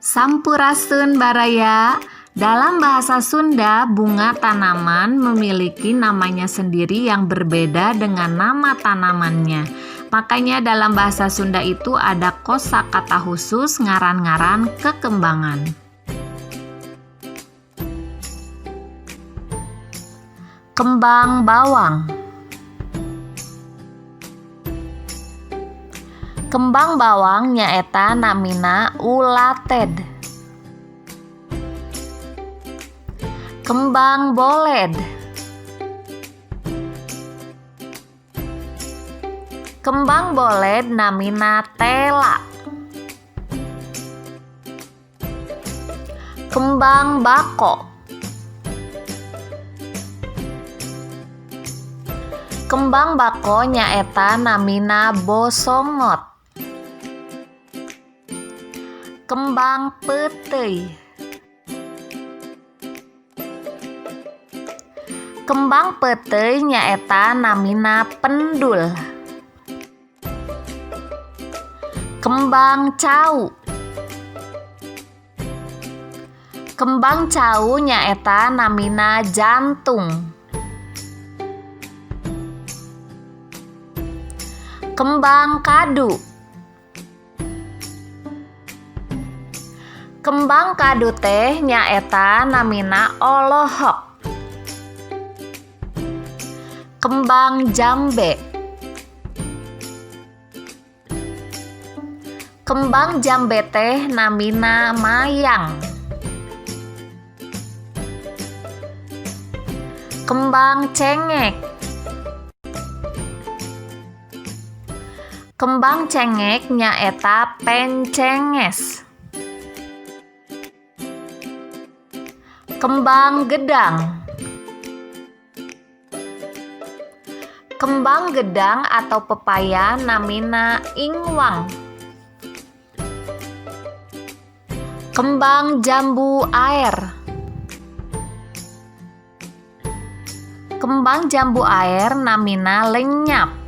Sampurasun, Baraya. Dalam bahasa Sunda, bunga tanaman memiliki namanya sendiri yang berbeda dengan nama tanamannya. Makanya dalam bahasa Sunda itu ada kosakata khusus ngaran-ngaran kekembangan. Kembang bawang. Kembang bawang nyaeta namina ulated. Kembang boled. Kembang boled namina tela. Kembang bako. Kembang bako nyaeta namina bosongot. Kembang peuteuy. Kembang peuteuy nyaeta namina pendul. Kembang cau. Kembang cau nyaeta namina jantung. Kembang kadu. Kembang kadu teh nyaeta namina olohok. Kembang jambe. Kembang jambe teh namina mayang. Kembang cengek. Kembang cengek nyaeta pencenges. Kembang gedang. Kembang gedang atau pepaya namina ingwang. Kembang jambu air. Kembang jambu air namina lenyap.